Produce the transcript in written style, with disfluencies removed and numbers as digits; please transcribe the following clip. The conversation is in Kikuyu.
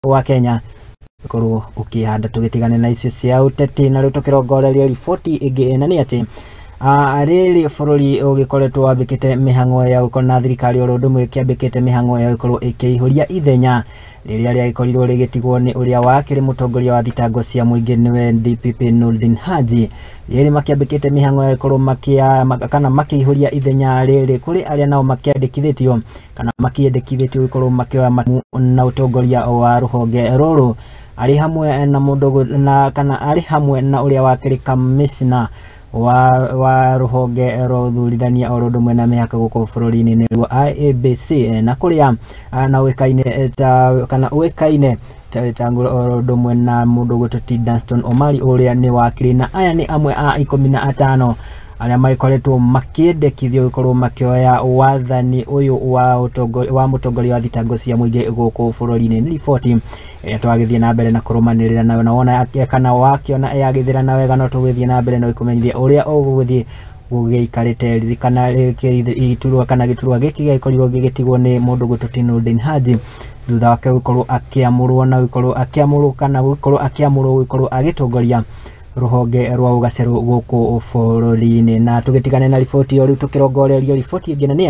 Wa Kenya korwo ũkĩhanda tũgĩtigane na icio cia ũteti na rĩu tũkĩrongoreria riboti ĩngĩ na nĩ atĩ rĩrĩ bũrũri ũgĩkoretwo wambĩkĩte mĩhang'o ya gũkorwo na thirikari oro ũndũ ũmwe ĩkĩambĩkĩte mĩhang'o ya gũkorwo ĩkĩihũria ithenya rĩrĩa rĩagĩkorirwo rĩgĩtigwo nĩ ũrĩa wakĩrĩ mũtongoria wa thitango cia mũingĩ nĩwe DPP Noordin Haji. Rĩrĩ makĩambĩkĩte mĩhang'o ya gũkorwo kana makĩihũria ithenya rĩrĩ kũrĩ arĩa nao makĩandĩkithĩtio kana makĩendekithĩtio gũkorwo makĩoya na ũtongoria wa rũhonge rũrũ arĩ hamwe na mũndũ na kana arĩ hamwe na ũrĩa wakĩrĩ kamishna wa rũhonge rwa ũthurithania oro ũndũ ũmwe na mĩhaka gũkũ bũrũri-inĩ nĩruo IEBC na kũrĩa na ũĩkaine ta kana ũĩkaine ta Wetangula oro ũndũ ũmwe na mũndũ ũgwĩtwo T Danston Omari ũrĩa nĩ wakiri na aya nĩ amwe a 15 arĩa magĩkoretwo makĩendekithio gũkorwo makĩoya wathani ũyũ wa ũtongoria wa mũtongoria wa thitango cia mũingĩ gũkũ bũrũri-inĩ. Nĩ riboti ĩrĩa twagĩthiĩ na mbere na kũrũmanĩrĩra nayo na wona kana wakĩona yagĩthira na wega no tũgĩthiĩ na mbere na gũkũmenyithia ũrĩa ũgũgĩthiĩ gũgĩikarĩte. Ririkana iturwa kana gĩturwa gĩkĩ gĩagĩkorirwo gĩgĩtigwo nĩ mũndũ ũgwĩtwo T Noordin Haji thutha wake gũkorwo akĩamũrwo na gũkorwo akĩamũrwo kana gũkorwo akĩamũrwo gũkorwo agĩtongoria rũhonge rwa ũgacerũ gũkũ bũrũri-inĩ. Na tũgĩtigane na riboti ĩyo rĩu tũkĩrongoreria riboti ĩngĩ na nĩ